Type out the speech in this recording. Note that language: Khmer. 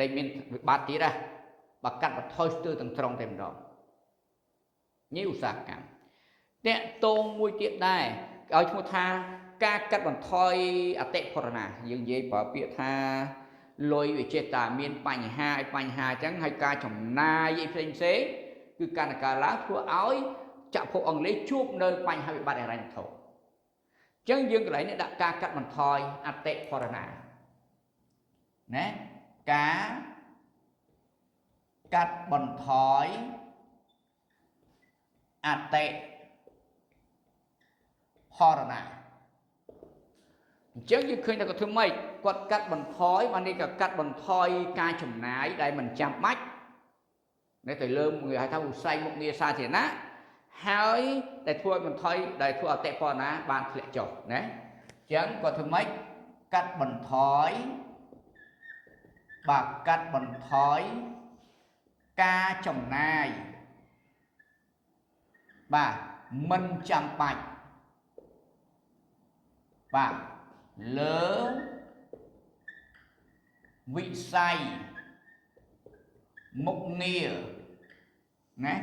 លែងមានវិបត្តិទៀតណា បើកាត់បន្ថយស្ទើរទាំងស្រុងតែម្ដងនេះឧស្សាហកម្ម។ តកតងមួយទៀតដែរ ឲ្យឈ្មោះថាការកាត់បន្ថយអតិផរណា យើងនិយាយប្រើពាក្យថាលុយវាចេះតែមានបញ្ហាឲ្យបញ្ហាអញ្ចឹងហើយ ការចំណាយអីផ្សេងផ្សេងគឺកាន់តែកើនឡើង ធ្វើឲ្យចក្រភពអង់គ្លេសជួបនៅបញ្ហាវិបត្តិហិរញ្ញវត្ថុ។ អញ្ចឹងយើងកន្លែងនេះដាក់ការកាត់បន្ថយអតិផរណាណា ការកាត់បន្ថយអតិផរណា។ អញ្ចឹងយើងឃើញថាគាត់ធ្វើម៉េច? គាត់កាត់បន្ថយ បាននេះក៏កាត់បន្ថយការចំណាយដែលមិនចាំបាច់នៅទៅលើគេហៅថាវិស័យមុខងារសាធារណៈ ហើយដែលធ្វើឲ្យបន្ថយ ដែលធ្វើអតិផរណាបានធ្លាក់ចុះណា។ អញ្ចឹងគាត់ធ្វើម៉េច? កាត់បន្ថយ បាទ កាត់បន្ថយការចំណាយ បាទ មិនចាំបាច់ បាទ លើវិស័យមុខងារណា